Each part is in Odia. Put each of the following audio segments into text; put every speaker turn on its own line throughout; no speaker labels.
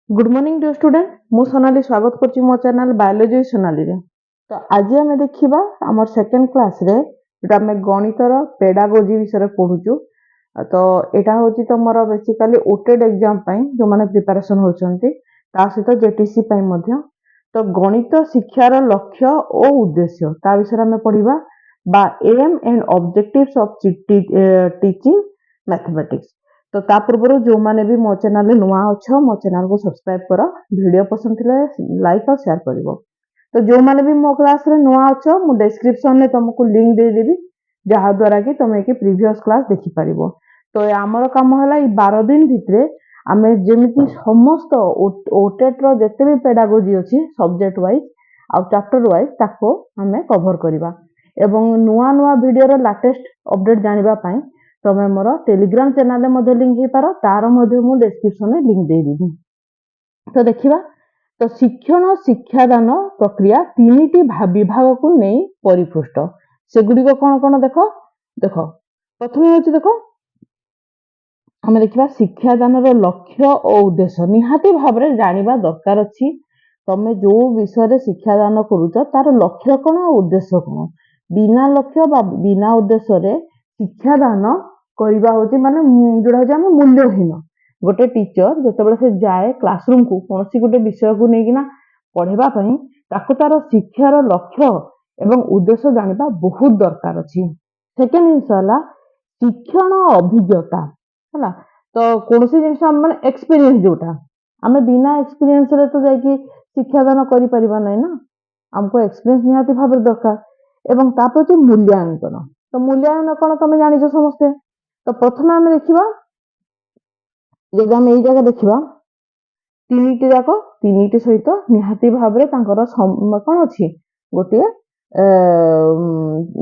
Good morning deer student. ମୁଁ ସୋନାଲି ସ୍ୱାଗତ କରୁଛି ମୋ ଚ୍ୟାନେଲ ବାୟୋଲୋଜି ସୋନାଲିରେ। ତ ଆଜି ଆମେ ଦେଖିବା ଆମର ସେକେଣ୍ଡ କ୍ଲାସରେ ଯୋଉଟା ଆମେ ଗଣିତର ପେଡାଗୋଜି ବିଷୟରେ ପଢୁଛୁ। ତ ଏଇଟା ହଉଛି ତମର ବେସିକାଲି ଓଟେଟ୍ ଏକ୍ଜାମ ପାଇଁ ଯୋଉମାନେ ପ୍ରିପାରେସନ ହଉଛନ୍ତି, ତା ସହିତ ଜେଟିସି ପାଇଁ ମଧ୍ୟ। ତ ଗଣିତ ଶିକ୍ଷାର ଲକ୍ଷ୍ୟ ଓ ଉଦ୍ଦେଶ୍ୟ, ତା ବିଷୟରେ ଆମେ ପଢିବା ବା aim and objectives of teaching mathematics। ତ ତା ପୂର୍ବରୁ ଯୋଉମାନେ ବି ମୋ ଚ୍ୟାନେଲରେ ନୂଆ ଅଛ, ମୋ ଚ୍ୟାନେଲକୁ ସବସ୍କ୍ରାଇବ କର। ଭିଡିଓ ପସନ୍ଦ ଥିଲେ ଲାଇକ୍ ଆଉ ସେୟାର କରିବ। ତ ଯୋଉମାନେ ବି ମୋ କ୍ଲାସରେ ନୂଆ ଅଛ, ମୁଁ ଡେସ୍କ୍ରିପସନରେ ତମକୁ ଲିଙ୍କ ଦେଇଦେବି, ଯାହା ଦ୍ୱାରା କି ତମେ କି ପ୍ରିଭିୟସ କ୍ଲାସ ଦେଖିପାରିବ। ତ ଆମର କାମ ହେଲା ଏଇ 12 ଦିନ ଭିତରେ ଆମେ ଯେମିତି ସମସ୍ତ ଓଟେଟ୍ ର ଯେତେ ବି ପେଡାଗୋଜି ଅଛି, ସବଜେକ୍ଟ ୱାଇଜ ଆଉ ଚାପ୍ଟର ୱାଇଜ, ତାକୁ ଆମେ କଭର କରିବା। ଏବଂ ନୂଆ ନୂଆ ଭିଡିଓର ଲାଟେଷ୍ଟ ଅପଡେଟ ଜାଣିବା ପାଇଁ ତମେ ମୋର ଟେଲିଗ୍ରାମ ଚ୍ୟାନେଲରେ ମଧ୍ୟ ଲିଙ୍କ ହେଇପାର। ତାର ମଧ୍ୟ ମୁଁ ଡେସ୍କ୍ରିପସନରେ ଲିଙ୍କ ଦେଇଦେବି। ତ ଦେଖିବା। ତ ଶିକ୍ଷଣ ଶିକ୍ଷାଦାନ ପ୍ରକ୍ରିୟା ତିନିଟି ବିଭାଗକୁ ନେଇ ପରିପୃଷ୍ଟ। ସେଗୁଡ଼ିକ କଣ କଣ? ଦେଖ ଦେଖ, ପ୍ରଥମେ ହେଉଛି, ଦେଖ, ଆମେ ଦେଖିବା ଶିକ୍ଷାଦାନର ଲକ୍ଷ୍ୟ ଓ ଉଦ୍ଦେଶ୍ୟ। ନିହାତି ଭାବରେ ଜାଣିବା ଦରକାର ଅଛି, ତମେ ଯୋଉ ବିଷୟରେ ଶିକ୍ଷାଦାନ କରୁଛ, ତାର ଲକ୍ଷ୍ୟ କଣ ଆଉ ଉଦ୍ଦେଶ୍ୟ କଣ। ବିନା ଲକ୍ଷ୍ୟ ବା ବିନା ଉଦ୍ଦେଶ୍ୟରେ ଶିକ୍ଷାଦାନ କରିବା ହଉଛି ମାନେ ଯୋଉଟା ହଉଛି ଆମେ ମୂଲ୍ୟହୀନ। ଗୋଟେ ଟିଚର ଯେତେବେଳେ ସେ ଯାଏ କ୍ଲାସରୁମକୁ କୌଣସି ଗୋଟେ ବିଷୟକୁ ନେଇକିନା ପଢେଇବା ପାଇଁ, ତାକୁ ତାର ଶିକ୍ଷାର ଲକ୍ଷ୍ୟ ଏବଂ ଉଦ୍ଦେଶ୍ୟ ଜାଣିବା ବହୁତ ଦରକାର ଅଛି। ସେକେଣ୍ଡ ଜିନିଷ ହେଲା ଶିକ୍ଷଣ ଅଭିଜ୍ଞତା। ହେଲା, ତ କୌଣସି ଜିନିଷ ମାନେ ଏକ୍ସପିରିଏନ୍ସ ଯୋଉଟା, ଆମେ ବିନା ଏକ୍ସପିରିଏନ୍ସରେ ତ ଯାଇକି ଶିକ୍ଷାଦାନ କରିପାରିବା ନାହିଁ ନା। ଆମକୁ ଏକ୍ସପିରିଏନ୍ସ ନିହାତି ଭାବରେ ଦରକାର। ଏବଂ ତାପରେ ହଉଛି ମୂଲ୍ୟାଙ୍କନ। ତ ମୂଲ୍ୟାୟନ କଣ ତମେ ଜାଣିଛ ସମସ୍ତେ। ତ ପ୍ରଥମେ ଆମେ ଦେଖିବା, ଯଦି ଆମେ ଏଇ ଜାଗା ଦେଖିବା, ତିନିଟି ଯାକ, ତିନିଟି ସହିତ ନିହାତି ଭାବରେ ତାଙ୍କର କଣ ଅଛି ଗୋଟିଏ,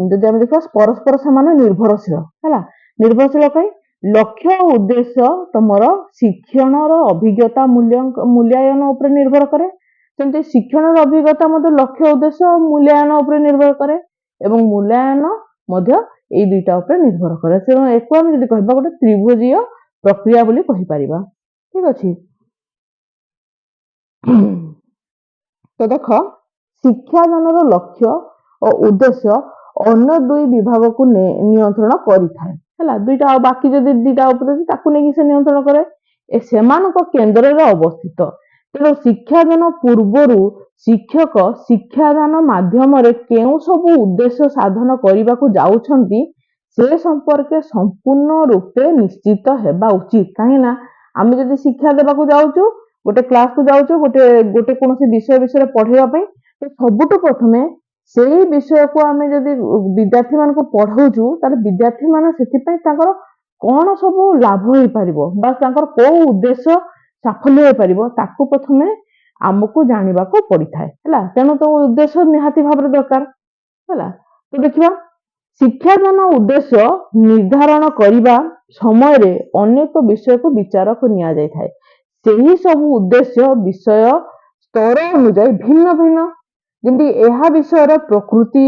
ଯଦି ଆମେ ଦେଖିବା, ପରସ୍ପର ସେମାନେ ନିର୍ଭରଶୀଳ। ହେଲା, ନିର୍ଭରଶୀଳ କାଇଁ? ଲକ୍ଷ୍ୟ ଓ ଉଦ୍ଦେଶ୍ୟ ତମର ଶିକ୍ଷଣର ଅଭିଜ୍ଞତା ମୂଲ୍ୟାୟନ ଉପରେ ନିର୍ଭର କରେ। ସେମିତି ଶିକ୍ଷଣର ଅଭିଜ୍ଞତା ମଧ୍ୟ ଲକ୍ଷ୍ୟ, ଉଦ୍ଦେଶ୍ୟ ଓ ମୂଲ୍ୟାୟନ ଉପରେ ନିର୍ଭର କରେ ଏବଂ ମୂଲ୍ୟାୟନ ମଧ୍ୟ ଏଇ ଦୁଇଟା ଉପରେ ନିର୍ଭର କରେ। ତେଣୁ ଏକୁ ଆମେ ଯଦି କହିବା, ଗୋଟେ ତ୍ରିଭୁଜୀୟ ପ୍ରକ୍ରିୟା ବୋଲି କହିପାରିବା। ଠିକ ଅଛି। ତ ଦେଖ, ଶିକ୍ଷାଦାନର ଲକ୍ଷ୍ୟ ଓ ଉଦ୍ଦେଶ୍ୟ ଅନ୍ୟ ଦୁଇ ବିଭାଗକୁ ନିୟନ୍ତ୍ରଣ କରିଥାଏ। ହେଲା, ଦୁଇଟା ଆଉ ବାକି ଯଦି ଦିଟା ଉପରେ ଅଛି, ତାକୁ ନେଇକି ସେ ନିୟନ୍ତ୍ରଣ କରେ। ଏ ସେମାନଙ୍କ କେନ୍ଦ୍ରରେ ଅବସ୍ଥିତ। ତେଣୁ ଶିକ୍ଷାଦାନ ପୂର୍ବରୁ ଶିକ୍ଷକ ଶିକ୍ଷାଦାନ ମାଧ୍ୟମରେ କେଉଁ ସବୁ ଉଦ୍ଦେଶ୍ୟ ସାଧନ କରିବାକୁ ଯାଉଛନ୍ତି, ସେ ସମ୍ପର୍କେ ସମ୍ପୂର୍ଣ୍ଣ ରୂପେ ନିଶ୍ଚିତ ହେବା ଉଚିତ। କାହିଁକି ନା ଆମେ ଯଦି ଶିକ୍ଷା ଦେବାକୁ ଯାଉଛୁ, ଗୋଟେ କ୍ଲାସକୁ ଯାଉଛୁ, ଗୋଟେ ଗୋଟେ କୌଣସି ବିଷୟ ବିଷୟରେ ପଢେଇବା ପାଇଁ, ତ ସବୁଠୁ ପ୍ରଥମେ ସେଇ ବିଷୟକୁ ଆମେ ଯଦି ବିଦ୍ୟାର୍ଥୀ ମାନଙ୍କୁ ପଢଉଛୁ, ତାହେଲେ ବିଦ୍ୟାର୍ଥୀ ମାନେ ସେଥିପାଇଁ ତାଙ୍କର କଣ ସବୁ ଲାଭ ହେଇପାରିବ ବା ତାଙ୍କର କୋଉ ଉଦ୍ଦେଶ୍ୟ ସାଫଲ୍ୟ ହେଇପାରିବ, ତାକୁ ପ୍ରଥମେ ଆମକୁ ଜାଣିବାକୁ ପଡିଥାଏ। ହେଲା, ତେଣୁ ତ ଉଦ୍ଦେଶ୍ୟ ନିହାତି ଭାବରେ ଦରକାର। ହେଲା, ତ ଦେଖିବା, ଶିକ୍ଷାଦାନ ଉଦ୍ଦେଶ୍ୟ ନିର୍ଦ୍ଧାରଣ କରିବା ସମୟରେ ଅନେକ ବିଷୟକୁ ବିଚାରକୁ ନିଆଯାଇଥାଏ। ସେହି ସବୁ ଉଦ୍ଦେଶ୍ୟ ବିଷୟ ସ୍ତର ଅନୁଯାୟୀ ଭିନ୍ନ ଭିନ୍ନ। ଯେମିତି ଏହା ବିଷୟର ପ୍ରକୃତି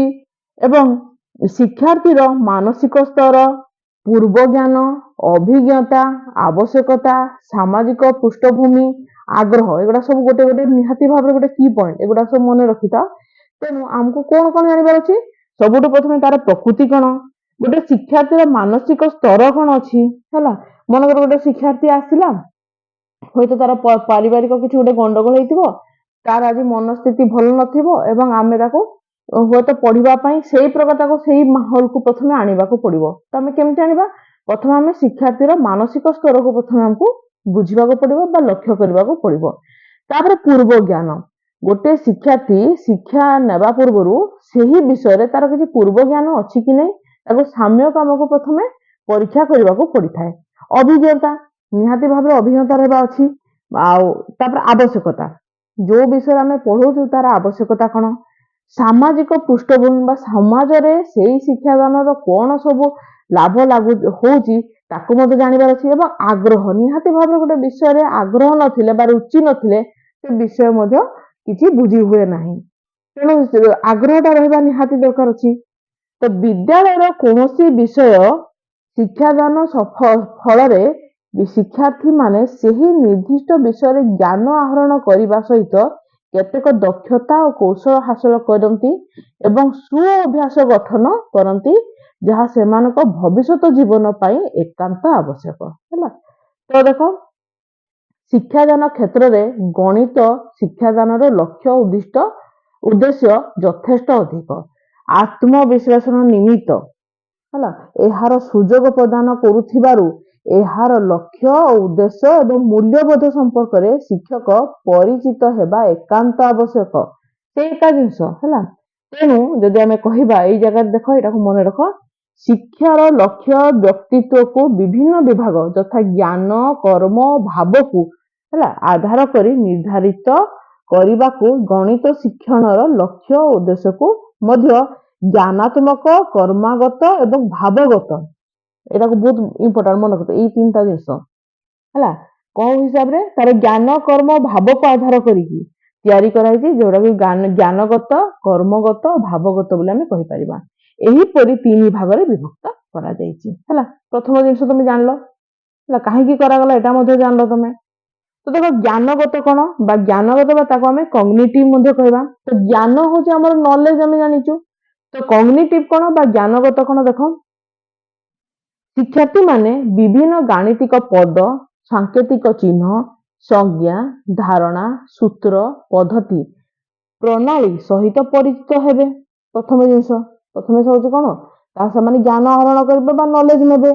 ଏବଂ ଶିକ୍ଷାର୍ଥୀର ମାନସିକ ସ୍ତର, ପୂର୍ବ ଜ୍ଞାନ, ଅଭିଜ୍ଞତା, ଆବଶ୍ୟକତା, ସାମାଜିକ ପୃଷ୍ଠଭୂମି, ଆଗ୍ରହ, ଏଗୁଡା ସବୁ ଗୋଟେ ଗୋଟେ ନିହାତି ଭାବରେ ଗୋଟେ କି ପଏଣ୍ଟ। ଏଗୁଡା ସବୁ ମନେ ରଖିଥାଅ। ତେଣୁ ଆମକୁ କଣ କଣ ଜାଣିବାର ଅଛି? ସବୁଠୁ ପ୍ରଥମେ ତାର ପ୍ରକୃତି କଣ, ଗୋଟେ ଶିକ୍ଷାର୍ଥୀର ମାନସିକ ସ୍ତର କଣ ଅଛି। ହେଲା, ମନେକର ଗୋଟେ ଶିକ୍ଷାର୍ଥୀ ଆସିଲା, ହୁଏତ ତାର ପାରିବାରିକ କିଛି ଗୋଟେ ଗଣ୍ଡଗୋଳ ହେଇଥିବ, ତାର ଆଜି ମନସ୍ଥିତି ଭଲ ନଥିବ ଏବଂ ଆମେ ତାକୁ ହୁଏତ ପଢିବା ପାଇଁ ସେଇ ପ୍ରକାର ତାକୁ ସେଇ ମାହୋଲକୁ ପ୍ରଥମେ ଆଣିବାକୁ ପଡିବ। ତ ଆମେ କେମିତି ଆଣିବା? ପ୍ରଥମେ ଆମେ ଶିକ୍ଷାର୍ଥୀର ମାନସିକ ସ୍ତରକୁ ପ୍ରଥମେ ଆମକୁ ବୁଝିବାକୁ ପଡିବ ବା ଲକ୍ଷ୍ୟ କରିବାକୁ ପଡିବ। ତାପରେ ପୂର୍ବ ଜ୍ଞାନ। ଗୋଟେ ଶିକ୍ଷାର୍ଥୀ ଶିକ୍ଷା ନେବା ପୂର୍ବରୁ ସେହି ବିଷୟରେ ତାର କିଛି ପୂର୍ବ ଜ୍ଞାନ ଅଛି କି ନାହିଁ, ତାକୁ ସାମ୍ୟକ ଆମକୁ ପ୍ରଥମେ ପରୀକ୍ଷା କରିବାକୁ ପଡିଥାଏ। ଅଭିଜ୍ଞତା, ନିହାତି ଭାବରେ ଅଭିଜ୍ଞତା ରହିବା ଅଛି। ଆଉ ତାପରେ ଆବଶ୍ୟକତା, ଯୋଉ ବିଷୟରେ ଆମେ ପଢଉଛୁ ତାର ଆବଶ୍ୟକତା କଣ, ସାମାଜିକ ପୃଷ୍ଠଭୂମି ବା ସମାଜରେ ସେଇ ଶିକ୍ଷାଦାନର କଣ ସବୁ ଲାଭ ଲାଗୁ ହଉଛି, ତାକୁ ମଧ୍ୟ ଜାଣିବାର ଅଛି। ଏବଂ ଆଗ୍ରହ, ନିହାତି ଭାବରେ ଗୋଟେ ବିଷୟରେ ଆଗ୍ରହ ନଥିଲେ ବା ରୁଚି ନଥିଲେ ସେ ବିଷୟ ମଧ୍ୟ କିଛି ବୁଝି ହୁଏ ନାହିଁ। ତେଣୁ ଆଗ୍ରହଟା ରହିବା ନିହାତି ଦରକାର ଅଛି। ତ ବିଦ୍ୟାଳୟର କୌଣସି ବିଷୟ ଶିକ୍ଷାଦାନ ଫଳରେ ଶିକ୍ଷାର୍ଥୀମାନେ ସେହି ନିର୍ଦ୍ଦିଷ୍ଟ ବିଷୟରେ ଜ୍ଞାନ ଆହରଣ କରିବା ସହିତ କେତେକ ଦକ୍ଷତା ଓ କୌଶଳ ହାସଲ କରନ୍ତି ଏବଂ ସୁ ଅଭ୍ୟାସ ଗଠନ କରନ୍ତି, ଯାହା ସେମାନଙ୍କ ଭବିଷ୍ୟତ ଜୀବନ ପାଇଁ ଏକାନ୍ତ ଆବଶ୍ୟକ। ହେଲା, ତ ଦେଖ, ଶିକ୍ଷାଦାନ କ୍ଷେତ୍ରରେ ଗଣିତ ଶିକ୍ଷାଦାନର ଲକ୍ଷ୍ୟ, ଉଦ୍ଦେଶ୍ୟ ଯଥେଷ୍ଟ ଅଧିକ। ଆତ୍ମବିଶ୍ଳେଷଣ ନିମିତ୍ତ, ହେଲା, ଏହାର ସୁଯୋଗ ପ୍ରଦାନ କରୁଥିବାରୁ ଏହାର ଲକ୍ଷ୍ୟ ଓ ଉଦ୍ଦେଶ୍ୟ ଏବଂ ମୂଲ୍ୟବୋଧ ସମ୍ପର୍କରେ ଶିକ୍ଷକ ପରିଚିତ ହେବା ଏକାନ୍ତ ଆବଶ୍ୟକ। ସେ ଏକା ଜିନିଷ ହେଲା। ତେଣୁ ଯଦି ଆମେ କହିବା ଏଇ ଜାଗାରେ, ଦେଖ, ଏଇଟାକୁ ମନେ ରଖ, ଶିକ୍ଷାର ଲକ୍ଷ୍ୟ ବ୍ୟକ୍ତିତ୍ୱକୁ ବିଭିନ୍ନ ବିଭାଗ ଯଥା ଜ୍ଞାନ, କର୍ମ, ଭାବକୁ, ହେଲା, ଆଧାର କରି ନିର୍ଦ୍ଧାରିତ କରିବାକୁ ଗଣିତ ଶିକ୍ଷଣର ଲକ୍ଷ୍ୟ ଓ ଉଦ୍ଦେଶ୍ୟକୁ ମଧ୍ୟ ଜ୍ଞାନାତ୍ମକ, କର୍ମାଗତ ଏବଂ ଭାବଗତ, ଏଇଟାକୁ ବହୁତ ଇମ୍ପୋର୍ଟାଣ୍ଟ, ମନେ ରଖ ଏଇ ତିନିଟା ଜିନିଷ। ହେଲା, କୋଉ ହିସାବରେ? ତାର ଜ୍ଞାନ, କର୍ମ, ଭାବକୁ ଆଧାର କରିକି ତିଆରି କରାଯାଇଛି, ଯୋଉଟାକି ଜ୍ଞାନଗତ, କର୍ମଗତ, ଭାବଗତ ବୋଲି ଆମେ କହିପାରିବା। ଏହିପରି ତିନି ଭାଗରେ ବିଭକ୍ତ କରାଯାଇଛି। ହେଲା, ପ୍ରଥମ ଜିନିଷ ତମେ ଜାଣିଲ। ହେଲା, କାହିଁକି କରାଗଲା ଏଟା ମଧ୍ୟ ଜାଣିଲ ତମେ। ତ ଦେଖ, ଜ୍ଞାନଗତ କଣ ବା ଜ୍ଞାନଗତ ବା ତାକୁ ଆମେ କଗ୍ନିଟିଭ ମଧ୍ୟ କହିବା। ତ ଜ୍ଞାନ ହଉଛି ଆମର ନଲେଜ, ଆମେ ଜାଣିଛୁ। ତ କଗ୍ନିଟିଭ କଣ ବା ଜ୍ଞାନଗତ କଣ? ଦେଖ, ଶିକ୍ଷାର୍ଥୀମାନେ ବିଭିନ୍ନ ଗାଣିତିକ ପଦ, ସାଙ୍କେତିକ ଚିହ୍ନ, ସଂଜ୍ଞା, ଧାରଣା, ସୂତ୍ର, ପଦ୍ଧତି, ପ୍ରଣାଳୀ ସହିତ ପରିଚିତ ହେବେ। ପ୍ରଥମ ଜିନିଷ, ପ୍ରଥମେ ହଉଛି କଣ ତା ସେମାନେ ଜ୍ଞାନ ଆହରଣ କରିବେ ବା ନଲେଜ ନେବେ।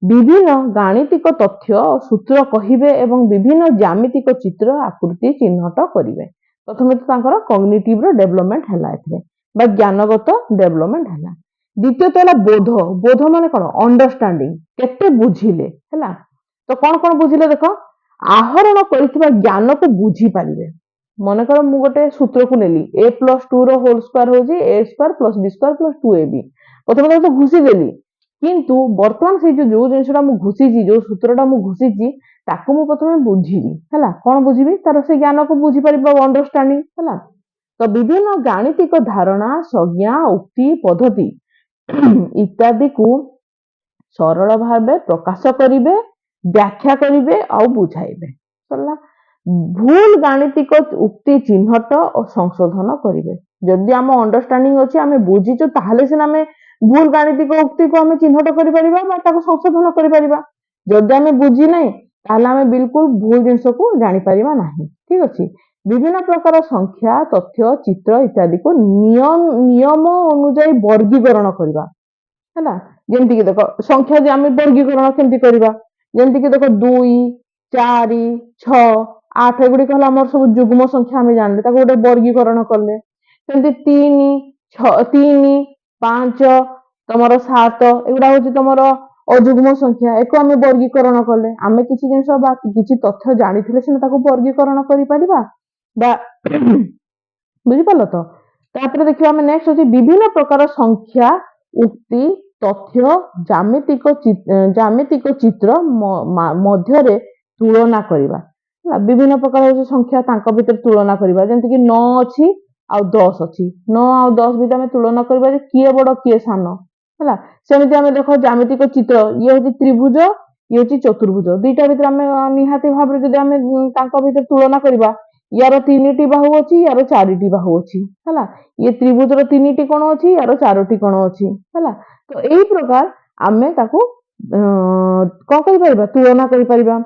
ବିଭିନ୍ନ ଗାଣିତିକ ତଥ୍ୟ ଓ ସୂତ୍ର କହିବେ ଏବଂ ବିଭିନ୍ନ ଜ୍ୟାମିତିକ ଚିତ୍ର, ଆକୃତି ଚିହ୍ନଟ କରିବେ। ପ୍ରଥମେ ତ ତାଙ୍କର କଗ୍ନିଟିଭ ର ଡେଭଲପମେଣ୍ଟ ହେଲା ଏଥିରେ ବା ଜ୍ଞାନଗତ ଡେଭଲପମେଣ୍ଟ ହେଲା। ଦ୍ୱିତୀୟତଃ ହେଲା ବୋଧ। ବୋଧ ମାନେ କଣ? ଅଣ୍ଡରଷ୍ଟାଣ୍ଡିଂ, କେତେ ବୁଝିଲେ। ହେଲା, ତ କଣ କଣ ବୁଝିଲେ? ଦେଖ, ଆହରଣ କରିଥିବା ଜ୍ଞାନକୁ ବୁଝିପାରିବେ। ମନେକର ମୁଁ ଗୋଟେ ସୂତ୍ରକୁ ନେଲି, ଏ ପ୍ଲସ ଟୁ ର ହୋଲ ସ୍କୋୟାର ହଉଛି a square plus b square plus two a b। ପ୍ରଥମେ ତାକୁ ତ ଘୋଷି ଦେଲି, କିନ୍ତୁ ବର୍ତ୍ତମାନ ସେଇ ଯୋଉ ଜିନିଷଟା ମୁଁ ଘୋଷିଛି, ଯୋଉ ସୂତ୍ରଟା ମୁଁ ଘୋଷିଛି, ତାକୁ ମୁଁ ପ୍ରଥମେ ବୁଝିବି। ହେଲା, କଣ ବୁଝିବି? ତାର ସେ ଜ୍ଞାନକୁ ବୁଝିପାରିବ, ଅଣ୍ଡରଷ୍ଟାଣ୍ଡିଂ। ହେଲା, ତ ବିଭିନ୍ନ ଗାଣିତିକ ଧାରଣା, ସଂଜ୍ଞା, ଉକ୍ତି, ପଦ୍ଧତି ଇତ୍ୟାଦିକୁ ସରଳ ଭାବେ ପ୍ରକାଶ କରିବେ, ବ୍ୟାଖ୍ୟା କରିବେ ଆଉ ବୁଝାଇବେ। ସରିଲା। ଭୁଲ ଗାଣିତିକ ଉକ୍ତି ଚିହ୍ନଟ ଓ ସଂଶୋଧନ କରିବେ। ଯଦି ଆମ ଅଣ୍ଡରଷ୍ଟାଣ୍ଡିଂ ଅଛି, ଆମେ ବୁଝିଛୁ, ତାହେଲେ ସିନା ଆମେ ଭୁଲ ଗାଣିତିକ ଉକ୍ତିକୁ ଆମେ ଚିହ୍ନଟ କରିପାରିବା ବା ତାକୁ ସଂଶୋଧନ କରିପାରିବା। ଯଦି ଆମେ ବୁଝି ନାହିଁ, ତାହେଲେ ଆମେ ବିଲକୁଲ ଭୁଲ ଜିନିଷକୁ ଜାଣିପାରିବା ନାହିଁ। ଠିକ ଅଛି। ବିଭିନ୍ନ ପ୍ରକାର ସଂଖ୍ୟା, ତଥ୍ୟ, ଚିତ୍ର ଇତ୍ୟାଦିକୁ ନିୟମ ଅନୁଯାୟୀ ବର୍ଗୀକରଣ କରିବା। ହେଲା, ଯେମିତିକି ଦେଖ, ସଂଖ୍ୟା ଯେ ଆମେ ବର୍ଗୀକରଣ କେମିତି କରିବା? ଯେମିତିକି ଦେଖ, 2, 4, 6, 8, ଏଗୁଡିକ ହେଲା ଆମର ସବୁ ଯୁଗ୍ମ ସଂଖ୍ୟା, ଆମେ ଜାଣିଲେ, ତାକୁ ଗୋଟେ ବର୍ଗୀକରଣ କଲେ। ସେମିତି 3, 6, 3, 5, ତମର 7, ଏଗୁଡା ହଉଛି ତମର ଅଯୁଗ୍ମ ସଂଖ୍ୟା। ଏକୁ ଆମେ ବର୍ଗୀକରଣ କଲେ। ଆମେ କିଛି ଜିନିଷ ବା କିଛି ତଥ୍ୟ ଜାଣିଥିଲେ ସିନା ତାକୁ ବର୍ଗୀକରଣ କରିପାରିବା ବା, ବୁଝିପାରିଲ ତ? ତାପରେ ଦେଖିବା ଆମେ, ନେକ୍ସଟ ଅଛି ବିଭିନ୍ନ ପ୍ରକାର ସଂଖ୍ୟା, ଉକ୍ତି, ତଥ୍ୟ, ଜ୍ୟାମିତିକ ଚିତ୍ର ମଧ୍ୟରେ ତୁଳନା କରିବା। ହେଲା, ବିଭିନ୍ନ ପ୍ରକାର ହଉଛି ସଂଖ୍ୟା, ତାଙ୍କ ଭିତରେ ତୁଳନା କରିବା। ଯେମିତିକି 9 ଅଛି ଆଉ 10 ଅଛି। 9 ଆଉ 10 ଭିତରେ ଆମେ ତୁଳନା କରିବା ଯେ କିଏ ବଡ, କିଏ ସାନ। ହେଲା, ସେମିତି ଆମେ ଦେଖ, ଜ୍ୟାମିତିକ ଚିତ୍ର, ଇଏ ହଉଛି ତ୍ରିଭୁଜ, ଇଏ ହଉଛି ଚତୁର୍ଭୁଜ। ଦିଟା ଭିତରେ ଆମେ ନିହାତି ଭାବରେ ଯଦି ଆମେ ତାଙ୍କ ଭିତରେ ତୁଳନା କରିବା, ୟାର ତିନିଟି ବାହୁ ଅଛି, ୟାର ଚାରିଟି ବାହୁ ଅଛି। ହେଲା, ଇଏ ତ୍ରିଭୁଜର ତିନିଟି କୋଣ ଅଛି, ୟାର ଚାରୋଟି କୋଣ ଅଛି। ହେଲା, ତ ଏଇ ପ୍ରକାର ଆମେ ତାକୁ କଣ କରିପାରିବା? ତୁଳନା କରିପାରିବା।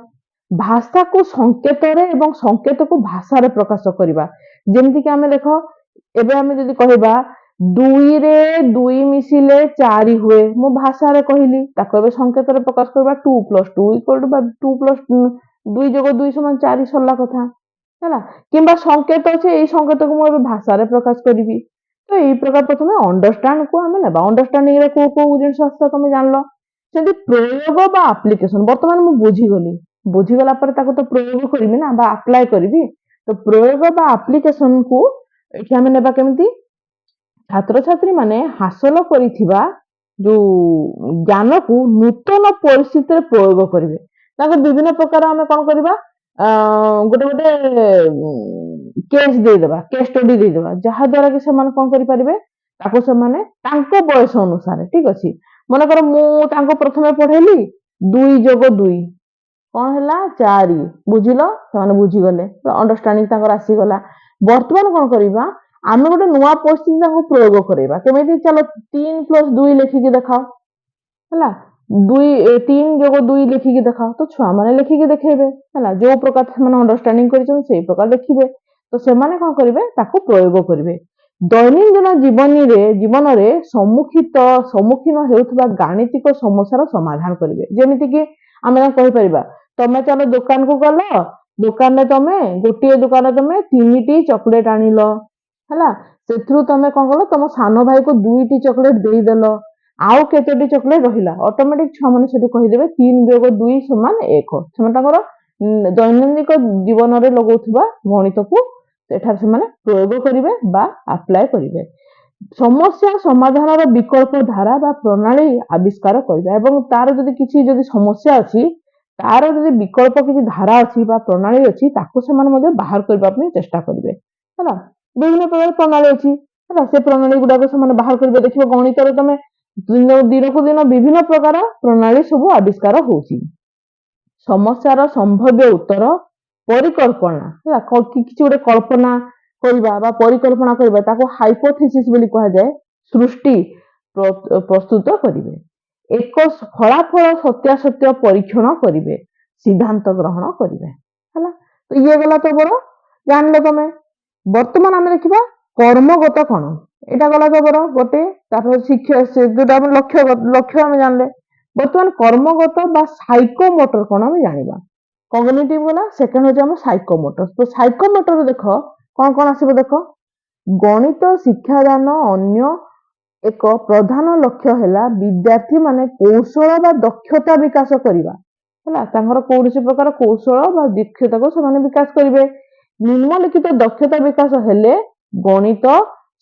ଭାଷାକୁ ସଂକେତରେ ଏବଂ ସଂକେତକୁ ଭାଷାରେ ପ୍ରକାଶ କରିବା। ଯେମିତିକି ଆମେ ଦେଖ, ଏବେ ଆମେ ଯଦି କହିବା 2ରେ 2 ମିଶିଲେ 4 ହୁଏ, ମୁଁ ଭାଷାରେ କହିଲି, ତାକୁ ଏବେ ସଂକେତରେ ପ୍ରକାଶ କରିବା, two plus two equal to ବା ଟୁ ପ୍ଲସ 2 ଯୋଗ 2 ସମାନ 4। ସରିଲା କଥା। ହେଲା, କିମ୍ବା ସଂକେତ ଅଛି, ଏଇ ସଂକେତକୁ ମୁଁ ଏବେ ଭାଷାରେ ପ୍ରକାଶ କରିବି। ତ ଏଇ ପ୍ରକାର ପ୍ରଥମେ ଅଣ୍ଡରଷ୍ଟାଣ୍ଡ କୁ ଆମେ ନେବା। ଅଣ୍ଡରଷ୍ଟାଣ୍ଡିଂ ରେ କୋଉ କୋଉ ଜିନିଷ ଆସିଲା ତମେ ଜାଣିଲ। ସେମିତି ପ୍ରୟୋଗ ବା ଆପ୍ଲିକେସନ। ବର୍ତ୍ତମାନ ମୁଁ ବୁଝିଗଲି, ବୁଝିଗଲା ପରେ ତାକୁ ତ ପ୍ରୟୋଗ କରିବି ନା ବା ଆପ୍ଲାଏ କରିବି। ତ ପ୍ରୟୋଗ ବା ଆପ୍ଲିକେସନ କୁ ଏଠି ଆମେ ନେବା କେମିତି? ଛାତ୍ରଛାତ୍ରୀ ମାନେ ହାସଲ କରିଥିବା ଯୋଉ ଜ୍ଞାନକୁ ନୂତନ ପରିସ୍ଥିତିରେ ପ୍ରୟୋଗ କରିବେ। ତାଙ୍କୁ ବିଭିନ୍ନ ପ୍ରକାର ଆମେ କଣ କରିବା, ଗୋଟେ ଗୋଟେ କେସ୍ ଦେଇଦେବା, କେସ୍ ଷ୍ଟଡି ଦେଇଦେବା, ଯାହା ଦ୍ୱାରା କି ସେମାନେ କଣ କରିପାରିବେ? ତାକୁ ସେମାନେ ତାଙ୍କ ବୟସ ଅନୁସାରେ, ଠିକ ଅଛି, ମନେକର ମୁଁ ତାଙ୍କୁ ପ୍ରଥମେ ପଢେଇଲି 2 ଯୋଗ 2 କଣ ହେଲା? 4। ବୁଝିଲ? ସେମାନେ ବୁଝିଗଲେ, ଅଣ୍ଡରଷ୍ଟାଣ୍ଡିଂ ତାଙ୍କର ଆସିଗଲା। ବର୍ତ୍ତମାନ କଣ କରିବା? ଆମେ ଗୋଟେ ନୂଆ ପରିସ୍ଥିତି ତାଙ୍କୁ ପ୍ରୟୋଗ କରେଇବା। କେମିତି? ଚାଲ, 3 ପ୍ଲସ 2 ଲେଖିକି ଦେଖାଅ। ହେଲା, 2, 3 ଯୋଗ 2 ଲେଖିକି ଦେଖାଅ। ତ ଛୁଆ ମାନେ ଲେଖିକି ଦେଖେଇବେ। ହେଲା, ଯୋଉ ପ୍ରକାର ସେମାନେ ଅଣ୍ଡରଷ୍ଟାଣ୍ଡିଂ କରିଛନ୍ତି, ସେଇ ପ୍ରକାର ଲେଖିବେ। ତ ସେମାନେ କଣ କରିବେ? ତାକୁ ପ୍ରୟୋଗ କରିବେ। ଦୈନନ୍ଦିନ ଜୀବନରେ ସମ୍ମୁଖୀନ ହେଉଥିବା ଗାଣିତିକ ସମସ୍ୟାର ସମାଧାନ କରିବେ। ଯେମିତିକି ଆମେ ତାଙ୍କୁ କହିପାରିବା, ତମେ ଚାଲ ଦୋକାନକୁ ଗଲ, ଦୋକାନରେ ତମେ ଗୋଟିଏ ଦୋକାନରେ ତମେ ତିନିଟି ଚକୋଲେଟ ଆଣିଲ। ହେଲା, ସେଥିରୁ ତମେ କଣ କଲ? ତମ ସାନ ଭାଇକୁ ଦୁଇଟି ଚକୋଲେଟ ଦେଇଦେଲ। ଆଉ କେତୋଟି ଚକୋଲେଟ ରହିଲା? ଅଟୋମେଟିକ ଛୁଆମାନେ ସେଠୁ କହିଦେବେ, 3 ବିୟୋଗ 2 ସମାନ 1। ସେମାନେ ତାଙ୍କର ଦୈନନ୍ଦିନ ଜୀବନରେ ଲଗାଉଥିବା ଗଣିତକୁ ଏଠାରେ ସେମାନେ ପ୍ରୟୋଗ କରିବେ ବା ଆପ୍ଲାଏ କରିବେ। ସମସ୍ୟା ସମାଧାନର ବିକଳ୍ପ ଧାରା ବା ପ୍ରଣାଳୀ ଆବିଷ୍କାର କରିବା ଏବଂ ତାର ଯଦି କିଛି ଯଦି ସମସ୍ୟା ଅଛି, ତାର ଯଦି ବିକଳ୍ପ କିଛି ଧାରା ଅଛି ବା ପ୍ରଣାଳୀ ଅଛି, ତାକୁ ସେମାନେ ମଧ୍ୟ ବାହାର କରିବା ପାଇଁ ଚେଷ୍ଟା କରିବେ। ହେଲା, ବିଭିନ୍ନ ପ୍ରକାର ପ୍ରଣାଳୀ ଅଛି। ହେଲା, ସେ ପ୍ରଣାଳୀ ଗୁଡାକ ସେମାନେ ବାହାର କରିବେ। ଦେଖିବ, ଗଣିତରେ ତମେ ଦିନକୁ ଦିନ ବିଭିନ୍ନ ପ୍ରକାର ପ୍ରଣାଳୀ ସବୁ ଆବିଷ୍କାର ହଉଛି। ସମସ୍ୟାର ସମ୍ଭାବ୍ୟ ଉତ୍ତର ପରିକଳ୍ପନା। ହେଲା, କିଛି ଗୋଟେ କଳ୍ପନା କରିବା ବା ପରିକଳ୍ପନା କରିବା, ତାକୁ ହାଇପୋଥେସିସ୍ ବୋଲି କୁହାଯାଏ। ସୃଷ୍ଟି ପ୍ରସ୍ତୁତ କରିବେ। ଏକ ଫଳାଫଳ ସତ୍ୟାସତ୍ୟ ପରୀକ୍ଷଣ କରିବେ, ସିଦ୍ଧାନ୍ତ ଗ୍ରହଣ କରିବେ। ହେଲା, ତ ଇଏ ଗଲା ତମର, ଜାଣିଲ ତମେ। ବର୍ତ୍ତମାନ ଆମେ ଦେଖିବା କର୍ମଗତ କଣ। ଏଇଟା ଗଲା ତମର ଗୋଟେ, ତାପରେ ଶିକ୍ଷା, ସେ ଯୋଉଟା ଆମେ ଲକ୍ଷ୍ୟ ଆମେ ଜାଣିଲେ। ବର୍ତ୍ତମାନ କର୍ମଗତ ବା ସାଇକୋମୋଟର କଣ ଆମେ ଜାଣିବା। କଗ୍ନିଟିଭ ଗଲା, ସେକେଣ୍ଡ ହଉଛି ଆମ ସାଇକୋମୋଟର। ତ ସାଇକୋମୋଟର ଦେଖ କଣ କଣ ଆସିବ। ଦେଖ, ଗଣିତ ଶିକ୍ଷାଦାନ ଅନ୍ୟ ଏକ ପ୍ରଧାନ ଲକ୍ଷ୍ୟ ହେଲା ବିଦ୍ୟାର୍ଥୀ ମାନେ କୌଶଳ ବା ଦକ୍ଷତା ବିକାଶ କରିବା। ହେଲା, ତାଙ୍କର କୌଣସି ପ୍ରକାର କୌଶଳ ବା ଦକ୍ଷତାକୁ ସେମାନେ ବିକାଶ କରିବେ। ନିମ୍ନଲିଖିତ ଦକ୍ଷତା ବିକାଶ ହେଲେ ଗଣିତ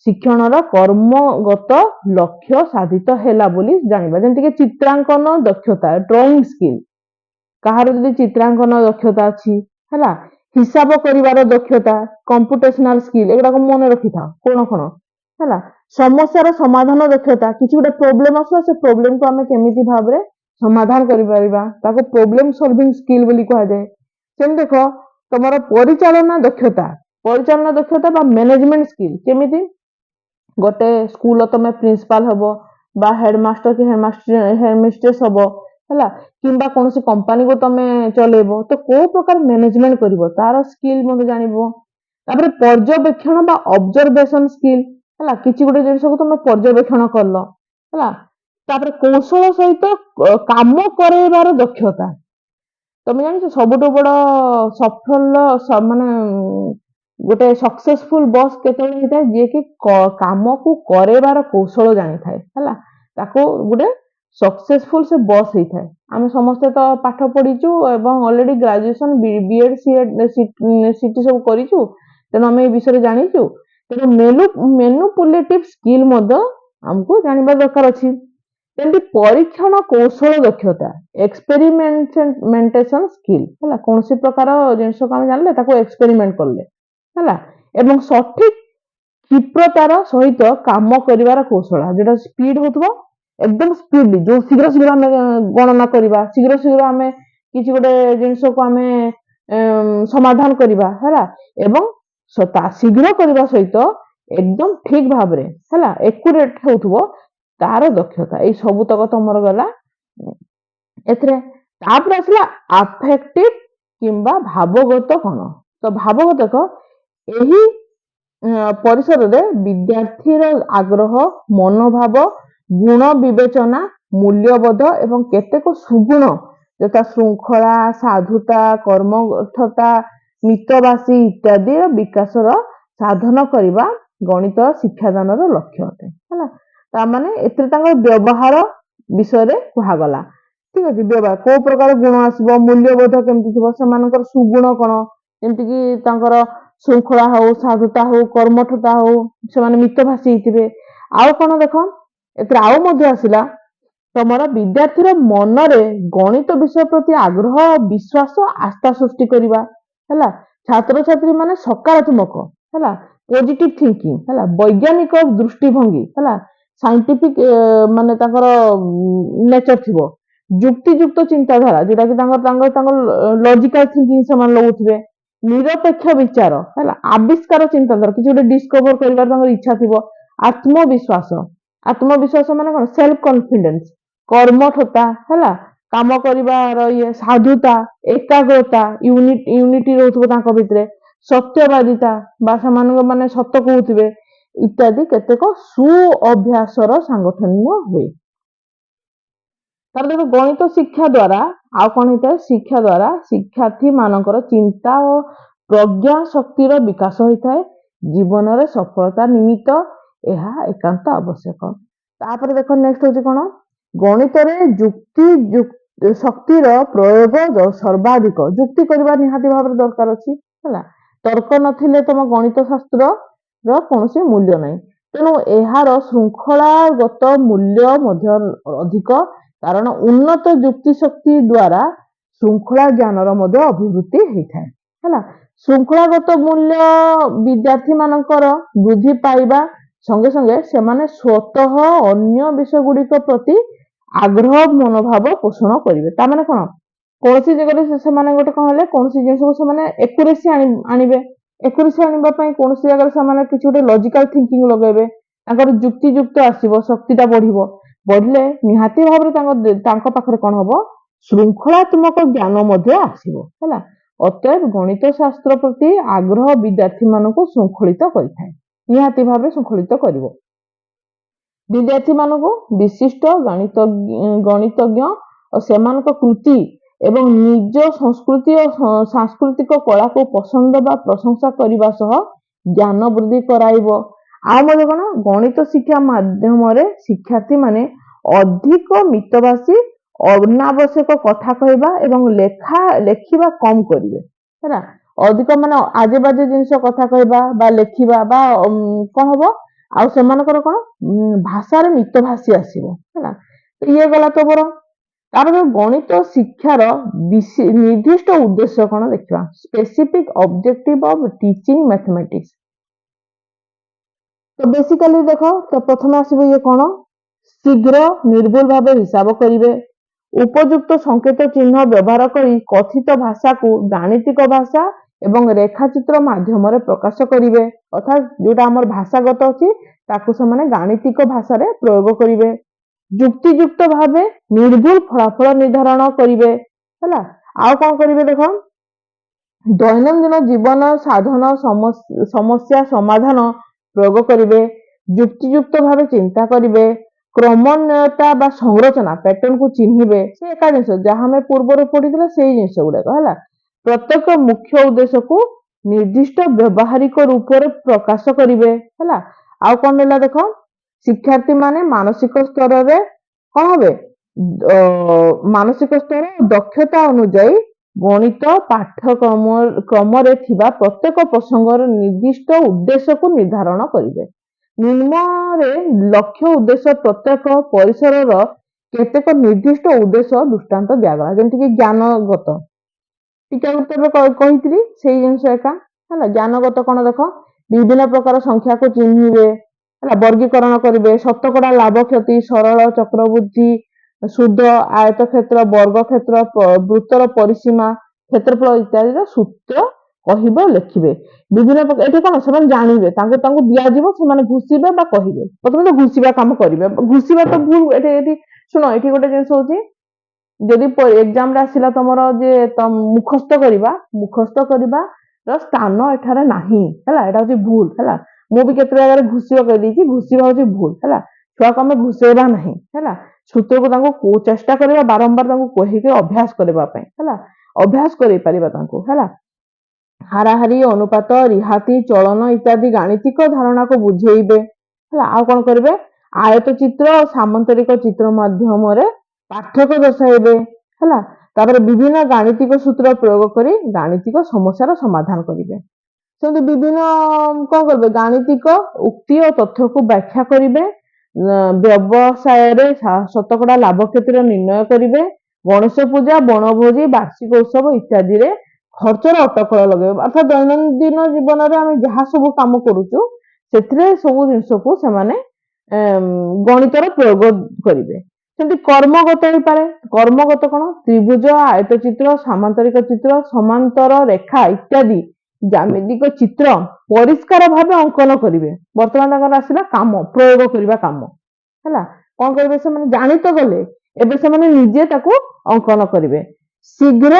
ଶିକ୍ଷଣର କର୍ମଗତ ଲକ୍ଷ୍ୟ ସାଧିତ ହେଲା ବୋଲି ଜାଣିବା। ଯେମିତିକି ଚିତ୍ରାଙ୍କନ ଦକ୍ଷତା, ଡ୍ରଇଂ ସ୍କିଲ୍, କାହାର ଯଦି ଚିତ୍ରାଙ୍କନ ଦକ୍ଷତା ଅଛି। ହେଲା, ହିସାବ କରିବାର ଦକ୍ଷତା, କମ୍ପ୍ୟୁଟେସନାଲ ସ୍କିଲ୍, ଏଗୁଡାକ ମନେ ରଖିଥାଅ କଣ କଣ। ହେଲା, ସମସ୍ୟାର ସମାଧାନ ଦକ୍ଷତା, କିଛି ଗୋଟେ ପ୍ରୋବ୍ଲେମ ଆସିଲା, ସେ ପ୍ରୋବ୍ଲେମକୁ ଆମେ କେମିତି ଭାବରେ ସମାଧାନ କରିପାରିବା, ତାକୁ ପ୍ରୋବ୍ଲେମ ସଲଭିଂ ସ୍କିଲ୍ ବୋଲି କୁହାଯାଏ। ସେମିତି ଦେଖ, ତମର ପରିଚାଳନା ଦକ୍ଷତା, ପରିଚାଳନା ଦକ୍ଷତା ବା ମ୍ୟାନେଜମେଣ୍ଟ ସ୍କିଲ୍। କେମିତି ଗୋଟେ ସ୍କୁଲର ତମେ ପ୍ରିନ୍ସିପାଲ ହବ ବା ହେଡମାଷ୍ଟର କି ହେଡମିଷ୍ଟ୍ରେସ ହବ, ହେଲା, କିମ୍ବା କୌଣସି କମ୍ପାନୀକୁ ତମେ ଚଲେଇବ, ତ କୋଉ ପ୍ରକାର ମ୍ୟାନେଜମେଣ୍ଟ କରିବ, ତାର ସ୍କିଲ୍ ମଧ୍ୟ ଜାଣିବ। ତାପରେ ପର୍ଯ୍ୟବେକ୍ଷଣ ବା ଅବଜରଭେସନ ସ୍କିଲ୍। ହେଲା, କିଛି ଗୋଟେ ଜିନିଷକୁ ତମେ ପର୍ଯ୍ୟବେକ୍ଷଣ କଲ। ହେଲା, ତାପରେ କୌଶଳ ସହିତ କାମ କରେଇବାର ଦକ୍ଷତା। ତମେ ଜାଣିଛ, ସବୁଠୁ ବଡ ସଫଳ, ମାନେ ଗୋଟେ ସକ୍ସେସଫୁଲ ବସ୍ କେତେବେଳେ ହେଇଥାଏ? ଯିଏକି କାମକୁ କରେଇବାର କୌଶଳ ଜାଣିଥାଏ। ହେଲା, ତାକୁ ଗୋଟେ ସକ୍ସେସଫୁଲ ସେ ବସ୍ ହେଇଥାଏ। ଆମେ ସମସ୍ତେ ତ ପାଠ ପଢିଛୁ ଏବଂ ଅଲରେଡି ଗ୍ରାଜୁଏସନ, ବିଏଡ, ସିଟି ସବୁ କରିଛୁ, ତେଣୁ ଆମେ ଏଇ ବିଷୟରେ ଜାଣିଛୁ। ତେଣୁ ମେନୁପୁଲେଟିଭ ସ୍କିଲ୍ ମଧ୍ୟ ଆମକୁ ଜାଣିବା ଦରକାର ଅଛି। ଯେମିତି ପରୀକ୍ଷଣ କୌଶଳ ଦକ୍ଷତା, ଏକ୍ସପେରିମେଣ୍ଟେସନ ସ୍କିଲ୍। ହେଲା, କୌଣସି ପ୍ରକାର ଜିନିଷକୁ ଆମେ ଜାଣିଲେ, ତାକୁ ଏକ୍ସପେରିମେଣ୍ଟ କଲେ। ହେଲା, ଏବଂ ସଠିକ କ୍ଷିପ୍ରତାର ସହିତ କାମ କରିବାର କୌଶଳ, ଯୋଉଟା ସ୍ପିଡ ହଉଥିବ, ଏକଦମ ସ୍ପିଡଲି, ଯୋଉ ଶୀଘ୍ର ଶୀଘ୍ର ଆମେ ଗଣନା କରିବା, ଶୀଘ୍ର ଶୀଘ୍ର ଆମେ କିଛି ଗୋଟେ ଜିନିଷକୁ ଆମେ ସମାଧାନ କରିବା। ହେଲା, ଏବଂ ତା ଶୀଘ୍ର କରିବା ସହିତ ଏକଦମ ଠିକ ଭାବରେ, ହେଲା, ଏକୁରେଟ ହେଉଥିବ, ତାର ଦକ୍ଷତା। ଏଇ ସବୁତକ ତମର ଗଲା ଏଥିରେ। ତାପରେ ଆସିଲା ଆଫେକ୍ଟିଭ କିମ୍ବା ଭାବଗତ କଣ। ତ ଭାବଗତ ଏକ ଏହି ପରିସରରେ ବିଦ୍ୟାର୍ଥୀର ଆଗ୍ରହ, ମନୋଭାବ, ଗୁଣ ବିବେଚନା, ମୂଲ୍ୟବୋଧ ଏବଂ କେତେକ ସୁଗୁଣ ଯଥା ଶୃଙ୍ଖଳା, ସାଧୁତା, କର୍ମଠତା, ମିତଭାଷୀ ଇତ୍ୟାଦିର ବିକାଶର ସାଧନ କରିବା ଗଣିତ ଶିକ୍ଷାଦାନର ଲକ୍ଷ୍ୟ ଅଟେ। ହେଲା, ତାମାନେ ଏଥିରେ ତାଙ୍କର ବ୍ୟବହାର ବିଷୟରେ କୁହାଗଲା। ଠିକ ଅଛି, ବ୍ୟବହାର କୋଉ ପ୍ରକାର ଗୁଣ ଆସିବ, ମୂଲ୍ୟବୋଧ କେମିତି ଥିବ, ସେମାନଙ୍କର ସୁଗୁଣ କଣ, ଯେମିତିକି ତାଙ୍କର ଶୃଙ୍ଖଳା ହଉ, ସାଧୁତା ହଉ, କର୍ମଠତା ହଉ, ସେମାନେ ମିତଭାଷୀ ହେଇଥିବେ। ଆଉ କଣ ଦେଖ, ଏଥିରେ ଆଉ ମଧ୍ୟ ଆସିଲା ତମର ବିଦ୍ୟାର୍ଥୀର ମନରେ ଗଣିତ ବିଷୟ ପ୍ରତି ଆଗ୍ରହ, ବିଶ୍ୱାସ, ଆସ୍ଥା ସୃଷ୍ଟି କରିବା। ହେଲା, ଛାତ୍ରଛାତ୍ରୀ ମାନେ ସକାରାତ୍ମକ, ହେଲା, ପଜିଟିଭ ଥିଙ୍କିଂ, ହେଲା, ବୈଜ୍ଞାନିକ ଦୃଷ୍ଟିଭଙ୍ଗୀ, ହେଲା, ସାଇଣ୍ଟିଫିକ ମାନେ ତାଙ୍କର ନେଚର ଥିବ। ଯୁକ୍ତିଯୁକ୍ତ ଚିନ୍ତାଧାରା, ଯୋଉଟା କି ତାଙ୍କର ତାଙ୍କର ତାଙ୍କ ଲଜିକାଲ ଥିଙ୍କିଂ ସେମାନେ ଲଗୁଥିବେ। ନିରପେକ୍ଷ ବିଚାର ହେଲା, ଆବିଷ୍କାର ଚିନ୍ତାଧାରା, କିଛି ଗୋଟେ ଡିସ୍କଭର କରିବାର ତାଙ୍କର ଇଚ୍ଛା ଥିବ। ଆତ୍ମବିଶ୍ୱାସ, ଆତ୍ମବିଶ୍ୱାସ ମାନେ କଣ? ସେଲ୍ଫ କନଫିଡେନ୍ସ, କର୍ମଠତା ହେଲା, କାମ କରିବାର ଇଏ, ସାଧୁତା, ଏକାଗ୍ରତା, ୟୁନିଟି ରହୁଥିବ ତାଙ୍କ ଭିତରେ, ସତ୍ୟବାଦିତା ବା ସେମାନଙ୍କ ମାନେ ସତ କହୁଥିବେ ଇତ୍ୟାଦି କେତେକ ସୁ ଅଭ୍ୟାସର ସାଙ୍ଗଠନ ହୁଏ। ତାପରେ ଦେଖ, ଗଣିତ ଶିକ୍ଷା ଦ୍ଵାରା ଆଉ କଣ ହେଇଥାଏ? ଶିକ୍ଷା ଦ୍ଵାରା ଶିକ୍ଷାର୍ଥୀ ମାନଙ୍କର ଚିନ୍ତା ଓ ପ୍ରଜ୍ଞା ଶକ୍ତିର ବିକାଶ ହୋଇଥାଏ। ଜୀବନରେ ସଫଳତା ନିମିତ୍ତ ଏହା ଏକାନ୍ତ ଆବଶ୍ୟକ। ତାପରେ ଦେଖ, ନେକ୍ସଟ ହଉଛି କଣ? ଗଣିତରେ ଯୁକ୍ତି ଶକ୍ତିର ପ୍ରୟୋଗ ସର୍ବାଧିକ। ଯୁକ୍ତି କରିବା ନିହାତି ଭାବରେ ଦରକାର ଅଛି, ହେଲା। ତର୍କ ନଥିଲେ ତମ ଗଣିତ ଶାସ୍ତ୍ର ର କୌଣସି ମୂଲ୍ୟ ନାହିଁ। ତେଣୁ ଏହାର ଶୃଙ୍ଖଳାଗତ ମୂଲ୍ୟ ମଧ୍ୟ ଅଧିକ, କାରଣ ଉନ୍ନତ ଯୁକ୍ତି ଶକ୍ତି ଦ୍ଵାରା ଶୃଙ୍ଖଳା ଜ୍ଞାନର ମଧ୍ୟ ଅଭିବୃଦ୍ଧି ହେଇଥାଏ, ହେଲା। ଶୃଙ୍ଖଳାଗତ ମୂଲ୍ୟ ବିଦ୍ୟାର୍ଥୀ ମାନଙ୍କର ବୃଦ୍ଧି ପାଇବା ସଙ୍ଗେ ସଙ୍ଗେ ସେମାନେ ସ୍ୱତଃ ଅନ୍ୟ ବିଷୟ ଗୁଡିକ ପ୍ରତି ଆଗ୍ରହ ମନୋଭାବ ପୋଷଣ କରିବେ। ତା ମାନେ କଣ? କୌଣସି ଜାଗାରେ ସେମାନେ ଗୋଟେ କଣ ହେଲେ, କୌଣସି ଜିନିଷକୁ ସେମାନେ ଏକୁରେସି ଆଣିବେ। ଏକୁରେସି ଆଣିବା ପାଇଁ କୌଣସି ଜାଗାରେ ସେମାନେ କିଛି ଗୋଟେ ଲଜିକାଲ ଥିଙ୍କିଂ ଲଗେଇବେ। ତାଙ୍କର ଯୁକ୍ତିଯୁକ୍ତ ଆସିବ, ଶକ୍ତିଟା ବଢିବ। ବଢିଲେ ନିହାତି ଭାବରେ ତାଙ୍କ ପାଖରେ କଣ ହବ? ଶୃଙ୍ଖଳାତ୍ମକ ଜ୍ଞାନ ମଧ୍ୟ ଆସିବ, ହେଲା। ଅତଏବ ଗଣିତ ଶାସ୍ତ୍ର ପ୍ରତି ଆଗ୍ରହ ବିଦ୍ୟାର୍ଥୀ ମାନଙ୍କୁ ଶୃଙ୍ଖଳିତ କରିଥାଏ, ନିହାତି ଭାବରେ ଶୃଙ୍ଖଳିତ କରିବ ବିଦ୍ୟାର୍ଥୀ ମାନଙ୍କୁ। ବିଶିଷ୍ଟ ଗଣିତଜ୍ଞ ଓ ସେମାନଙ୍କ କୃତି ଏବଂ ନିଜ ସଂସ୍କୃତି ଓ ସାଂସ୍କୃତିକ କଳାକୁ ପସନ୍ଦ ବା ପ୍ରଶଂସା କରିବା ସହ ଜ୍ଞାନ ବୃଦ୍ଧି କରାଇବ। ଆଉ ମଧ୍ୟ କଣ? ଗଣିତ ଶିକ୍ଷା ମାଧ୍ୟମରେ ଶିକ୍ଷାର୍ଥୀ ମାନେ ଅଧିକ ମିତଭାଷୀ, ଅନାବଶ୍ୟକ କଥା କହିବା ଏବଂ ଲେଖିବା କମ କରିବେ, ହେଲା। ଅଧିକ ମାନେ ଆଜେ ବାଜେ ଜିନିଷ କଥା କହିବା ବା ଲେଖିବା ବା କଣ ହବ? ଆଉ ସେମାନଙ୍କର କଣ ଭାଷାରେ ମିତଭାଷୀ ଆସିବ, ହେଲା। ତ ଇଏ ଗଲା ତମର। ତାପରେ ଗଣିତ ଶିକ୍ଷାର ନିର୍ଦ୍ଦିଷ୍ଟ ଉଦ୍ଦେଶ୍ୟ କଣ ଦେଖିବା। Specific objective of teaching mathematics. ତ ବେସିକାଲି ଦେଖ, ତ ପ୍ରଥମେ ଆସିବ ଇଏ କଣ? ଶୀଘ୍ର ନିର୍ଭୁଲ ଭାବେ ହିସାବ କରିବେ। ଉପଯୁକ୍ତ ସଂକେତ ଚିହ୍ନ ବ୍ୟବହାର କରି କଥିତ ଭାଷାକୁ ଗାଣିତିକ ଭାଷା ଏବଂ ରେଖାଚିତ୍ର ମାଧ୍ୟମରେ ପ୍ରକାଶ କରିବେ। ଅର୍ଥାତ୍ ଯୋଉଟା ଆମର ଭାଷାଗତ ଅଛି, ତାକୁ ସେମାନେ ଗାଣିତିକ ଭାଷାରେ ପ୍ରୟୋଗ କରିବେ। ଯୁକ୍ତିଯୁକ୍ତ ଭାବେ ନିର୍ଭୁଲ ଫଳାଫଳ ନିର୍ଦ୍ଧାରଣ କରିବେ, ହେଲା। ଆଉ କଣ କରିବେ ଦେଖ, ଦୈନନ୍ଦିନ ଜୀବନ ସାଧନ ସମସ୍ୟା ସମାଧାନ ପ୍ରୟୋଗ କରିବେ। ଯୁକ୍ତିଯୁକ୍ତ ଭାବେ ଚିନ୍ତା କରିବେ। କ୍ରମାନ୍ୱୟତା ବା ସଂରଚନା, ପ୍ୟାଟର୍ନ କୁ ଚିହ୍ନିବେ। ସେ ଏକା ଜିନିଷ ଯାହା ଆମେ ପୂର୍ବରୁ ପଢିଥିଲେ, ସେଇ ଜିନିଷ ଗୁଡାକ ହେଲା। ପ୍ରତ୍ୟେକ ମୁଖ୍ୟ ଉଦ୍ଦେଶ୍ୟକୁ ନିର୍ଦ୍ଦିଷ୍ଟ ବ୍ୟବହାରିକ ରୂପରେ ପ୍ରକାଶ କରିବେ, ହେଲା। ଆଉ କଣ ହେଲା ଦେଖ, ଶିକ୍ଷାର୍ଥୀ ମାନେ ମାନସିକ ସ୍ତରରେ କଣ ହବେ? ମାନସିକ ସ୍ତର ଦକ୍ଷତା ଅନୁଯାୟୀ ଗଣିତ ପାଠ୍ୟକ୍ରମ କ୍ରମରେ ଥିବା ପ୍ରତ୍ୟେକ ପ୍ରସଙ୍ଗର ନିର୍ଦ୍ଦିଷ୍ଟ ଉଦ୍ଦେଶ୍ୟକୁ ନିର୍ଦ୍ଧାରଣ କରିବେ। ନିମ୍ନରେ ଲକ୍ଷ୍ୟ ଉଦ୍ଦେଶ୍ୟ ପ୍ରତ୍ୟେକ ପରିସରର କେତେକ ନିର୍ଦ୍ଦିଷ୍ଟ ଉଦ୍ଦେଶ୍ୟ ଦୃଷ୍ଟାନ୍ତ ଦିଆଗଲା। ଯେମିତିକି ଜ୍ଞାନଗତ, ଟିକେ ଆଗରୁ ତ ଏବେ କହିଥିଲି, ସେଇ ଜିନିଷ ଏକା ହେଲା। ଜ୍ଞାନଗତ କଣ ଦେଖ, ବିଭିନ୍ନ ପ୍ରକାର ସଂଖ୍ୟାକୁ ଚିହ୍ନିବେ, ହେଲା, ବର୍ଗୀକରଣ କରିବେ। ଶତକଡ଼ା, ଲାଭ କ୍ଷତି, ସରଳ ଚକ୍ରବୃଦ୍ଧି ସୁଧ, ଆୟତ କ୍ଷେତ୍ର, ବର୍ଗ କ୍ଷେତ୍ର, ବୃତ୍ତର ପରିସୀମା, କ୍ଷେତ୍ରଫଳ ଇତ୍ୟାଦିର ସୂତ୍ର କହିବେ, ଲେଖିବେ। ବିଭିନ୍ନ ପ୍ରକାର ଏଠି କଣ ସେମାନେ ଜାଣିବେ, ତାଙ୍କୁ ତାଙ୍କୁ ଦିଆଯିବ, ସେମାନେ ଘୋଷିବେ ବା କହିବେ। ପ୍ରଥମେ ତ ଘୋଷିବା କାମ କରିବେ। ଘୋଷିବା ତ ଭୁଲ ଏଠି। ଏଠି ଶୁଣ, ଏଠି ଗୋଟେ ଜିନିଷ ହଉଛି, ଯଦି ଏକ୍ଜାମ ରେ ଆସିଲା ତମର ଯେ ମୁଖସ୍ଥ କରିବା, ମୁଖସ୍ଥ କରିବା ର ସ୍ଥାନ ଏଠାରେ ନାହିଁ, ହେଲା। ଏଟା ହଉଛି ଭୁଲ, ହେଲା। ମୁଁ ବି କେତେ ଜାଗାରେ ଘୋଷିବା କହିଦେଇଛି। ଘୋଷିବା ହଉଛି ଭୁଲ, ହେଲା। ଛୁଆକୁ ଆମେ ଘୋଷେଇବା ନାହିଁ, ହେଲା। ସୂତ୍ରକୁ ତାଙ୍କୁ ଚେଷ୍ଟା କରିବା ବାରମ୍ବାର ତାଙ୍କୁ କହିକି ଅଭ୍ୟାସ କରିବା ପାଇଁ, ହେଲା। ଅଭ୍ୟାସ କରେଇ ପାରିବା ତାଙ୍କୁ, ହେଲା। ହାରାହାରି, ଅନୁପାତ, ରିହାତି, ଚଳନ ଇତ୍ୟାଦି ଗାଣିତିକ ଧାରଣାକୁ ବୁଝେଇବେ, ହେଲା। ଆଉ କଣ କରିବେ? ଆୟତ ଚିତ୍ର ଓ ସାମନ୍ତରିକ ଚିତ୍ର ମାଧ୍ୟମରେ ପାର୍ଥକ୍ୟ ଦର୍ଶାଇବେ, ହେଲା। ତାପରେ ବିଭିନ୍ନ ଗାଣିତିକ ସୂତ୍ର ପ୍ରୟୋଗ କରି ଗାଣିତିକ ସମସ୍ୟାର ସମାଧାନ କରିବେ। ସେମିତି ବିଭିନ୍ନ କଣ କରିବେ? ଗାଣିତିକ ଉକ୍ତି ଓ ତଥ୍ୟକୁ ବ୍ୟାଖ୍ୟା କରିବେ। ବ୍ୟବସାୟରେ ଶତକଡ଼ା ଲାଭ କ୍ଷତିର ନିର୍ଣ୍ଣୟ କରିବେ। ଗଣେଶ ପୂଜା, ବଣଭୋଜି, ବାର୍ଷିକ ଉତ୍ସବ ଇତ୍ୟାଦିରେ ଖର୍ଚ୍ଚର ଅଟକଳ ଲଗେଇବେ। ଅର୍ଥାତ୍ ଦୈନନ୍ଦିନ ଜୀବନରେ ଆମେ ଯାହା ସବୁ କାମ କରୁଛୁ, ସେଥିରେ ସବୁ ଜିନିଷକୁ ସେମାନେ ଗଣିତର ପ୍ରୟୋଗ କରିବେ। ସେମିତି କର୍ମଗତ ହେଇପାରେ। କର୍ମଗତ କଣ? ତ୍ରିଭୁଜ, ଆୟତ ଚିତ୍ର, ସାମାନ୍ତରିକ ଚିତ୍ର, ସମାନ୍ତର ରେଖା ଇତ୍ୟାଦି ଜ୍ୟାମିତିକ ଚିତ୍ର ପରିଷ୍କାର ଭାବେ ଅଙ୍କନ କରିବେ। ବର୍ତ୍ତମାନ ତାଙ୍କର ଆସିଲା କାମ, ପ୍ରୟୋଗ କରିବା କାମ ହେଲା। କଣ କରିବେ ସେମାନେ? ଜାଣି ତ ଗଲେ, ଏବେ ସେମାନେ ନିଜେ ତାକୁ ଅଙ୍କନ କରିବେ। ଶୀଘ୍ର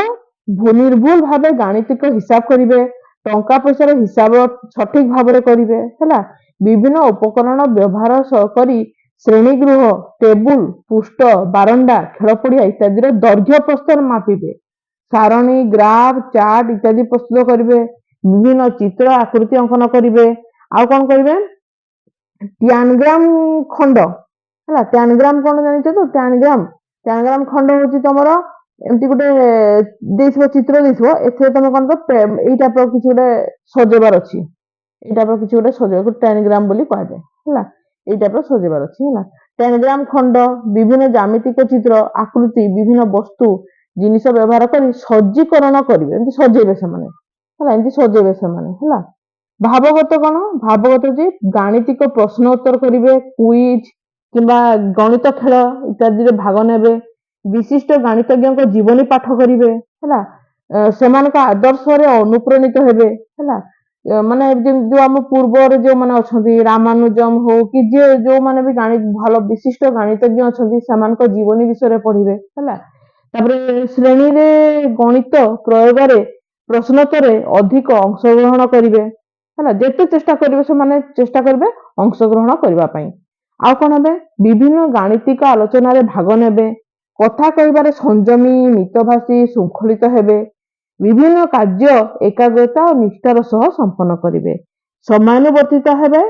ନିର୍ଭୁଲ ଭାବେ ଗାଣିତିକ ହିସାବ କରିବେ। ଟଙ୍କା ପଇସାର ହିସାବ ସଠିକ ଭାବରେ କରିବେ, ହେଲା। ବିଭିନ୍ନ ଉପକରଣ ବ୍ୟବହାର କରି ଶ୍ରେଣୀଗୃହ, ଟେବୁଲ, ପୃଷ୍ଠ, ବାରଣ୍ଡା, ଖେଳ ପଡିଆ ଇତ୍ୟାଦିର ଦୈର୍ଘ୍ୟ ପ୍ରସ୍ଥ ମାପିବେ। ସାରଣୀ, ଗ୍ରାଫ, ଚାର୍ଟ ଇତ୍ୟାଦି ପ୍ରସ୍ତୁତ କରିବେ। ବିଭିନ୍ନ ଚିତ୍ର, ଆକୃତି ଅଙ୍କନ କରିବେ। ଆଉ କଣ କରିବେ? ଟ୍ୟାନଗ୍ରାମ ଖଣ୍ଡ ହେଲା। ଟ୍ୟାନଗ୍ରାମ କଣ ଜାଣିଛ ତ? ଟ୍ୟାନଗ୍ରାମ, ଟ୍ୟାନଗ୍ରାମ ଖଣ୍ଡ ହଉଛି ତମର ଏମିତି ଗୋଟେ ଦେଇଥିବ, ଚିତ୍ର ଦେଇଥିବ, ଏଥିରେ ତମେ କଣ ତ ଏଇ ଟାଇପ ର କିଛି ଗୋଟେ ସଜେଇବାର ଅଛି। ଏଇ ଟାଇପ ର କିଛି ଗୋଟେ ସଜେଇବାକୁ ଟ୍ୟାନଗ୍ରାମ ବୋଲି କୁହାଯାଏ, ହେଲା। ଏଇ ଟାଇପ ର ସଜେଇବାର ଅଛି, ହେଲା। ଟ୍ୟାନଗ୍ରାମ ଖଣ୍ଡ, ବିଭିନ୍ନ ଜ୍ୟାମିତିକ ଚିତ୍ର, ଆକୃତି, ବିଭିନ୍ନ ବସ୍ତୁ ଜିନିଷ ବ୍ୟବହାର କରି ସଜ୍ଜୀକରଣ କରିବେ। ଏମିତି ସଜେଇବେ ସେମାନେ, ହେଲା। ଏମିତି ସଜେଇବେ ସେମାନେ, ହେଲା। ଭାବଗତ କଣ? ଭାବଗତ ଯେ ଗାଣିତିକ ପ୍ରଶ୍ନ ଉତ୍ତର କରିବେ, କୁଇଜ କିମ୍ବା ଗଣିତ ଖେଳ ଇତ୍ୟାଦିରେ ଭାଗ ନେବେ। ବିଶିଷ୍ଟ ଗାଣିତଜ୍ଞଙ୍କ ଜୀବନୀ ପାଠ କରିବେ, ହେଲା। ସେମାନଙ୍କ ଆଦର୍ଶରେ ଅନୁପ୍ରାଣିତ ହେବେ, ହେଲା। ମାନେ ଯେମିତି ଯୋଉ ଆମ ପୂର୍ବରେ ଯୋଉମାନେ ଅଛନ୍ତି, ରାମାନୁଜମ ହଉ କି ଯିଏ, ଯୋଉମାନେ ବି ଭଲ ବିଶିଷ୍ଟ ଗାଣିତଜ୍ଞ ଅଛନ୍ତି, ସେମାନଙ୍କ ଜୀବନୀ ବିଷୟରେ ପଢିବେ, ହେଲା। ତାପରେ ଶ୍ରେଣୀରେ ଗଣିତ ପ୍ରୟୋଗରେ, ପ୍ରଶ୍ନୋତ୍ତରରେ ଅଧିକ ଅଂଶଗ୍ରହଣ କରିବେ, ହେଲା। ଯେତେ ଚେଷ୍ଟା କରିବେ, ସେମାନେ ଚେଷ୍ଟା କରିବେ ଅଂଶଗ୍ରହଣ କରିବା ପାଇଁ। ଆଉ କଣ ହେବେ? ବିଭିନ୍ନ ଗାଣିତିକ ଆଲୋଚନାରେ ଭାଗ ନେବେ। କଥା କହିବାରେ ସଂଯମୀ, ମିତଭାଷୀ, ଶୃଙ୍ଖଳିତ ହେବେ। ବିଭିନ୍ନ କାର୍ଯ୍ୟ ଏକାଗ୍ରତା ଓ ନିଷ୍ଠାର ସହ ସମ୍ପନ୍ନ କରିବେ। ସମୟାନୁବର୍ତ୍ତିତ ହେବେ,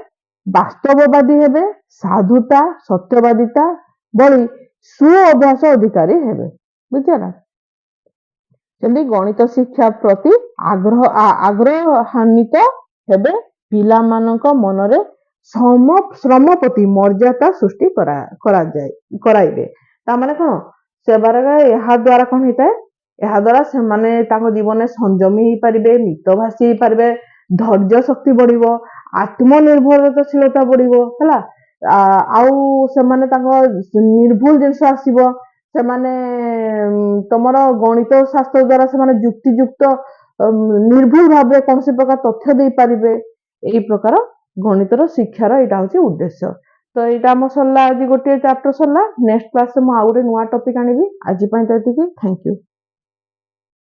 ବାସ୍ତବବାଦୀ ହେବେ, ସାଧୁତା, ସତ୍ୟବାଦିତା ଭଳି ସୁ ଅଭ୍ୟାସ ଅଧିକାରୀ ହେବେ। ବୁଝିହେଲା? ସେମିତି ଗଣିତ ଶିକ୍ଷା ପ୍ରତି ଆଗ୍ରହାନ୍ୱିତ ହେବେ। ପିଲାମାନଙ୍କ ମନରେ ଶ୍ରମ ପ୍ରତି ମର୍ଯ୍ୟାଦା ସୃଷ୍ଟି କରାଯାଏ କରାଇବେ। ତା ମାନେ କଣ? ସେବାର ଏହା ଦ୍ଵାରା କଣ ହେଇଥାଏ? ଏହା ଦ୍ଵାରା ସେମାନେ ତାଙ୍କ ଜୀବନରେ ସଂଯମୀ ହେଇପାରିବେ, ମିତଭାଷୀ ହେଇପାରିବେ, ଧୈର୍ଯ୍ୟ ଶକ୍ତି ବଢିବ, ଆତ୍ମନିର୍ଭରଶୀଳତା ବଢିବ, ହେଲା। ଆଉ ସେମାନେ ତାଙ୍କ ନିର୍ଭୁଲ ଜିନିଷ ଆସିବ। ସେମାନେ ତମର ଗଣିତ ଶାସ୍ତ୍ର ଦ୍ଵାରା ସେମାନେ ଯୁକ୍ତିଯୁକ୍ତ, ନିର୍ଭୁଲ ଭାବେ କୌଣସି ପ୍ରକାର ତଥ୍ୟ ଦେଇପାରିବେ। ଏଇ ପ୍ରକାର ଗଣିତର ଶିକ୍ଷାର ଏଇଟା ହଉଛି ଉଦ୍ଦେଶ୍ୟ। ତ ଏଇଟା ଆମ ସରିଲା, ଆଜି ଗୋଟିଏ ଚାପ୍ଟର ସରିଲା। ନେକ୍ସଟ କ୍ଲାସରେ ମୁଁ ଆଉ ଗୋଟେ ନୂଆ ଟପିକ ଆଣିବି। ଆଜି ପାଇଁ ତ ଏତିକି। Thank you.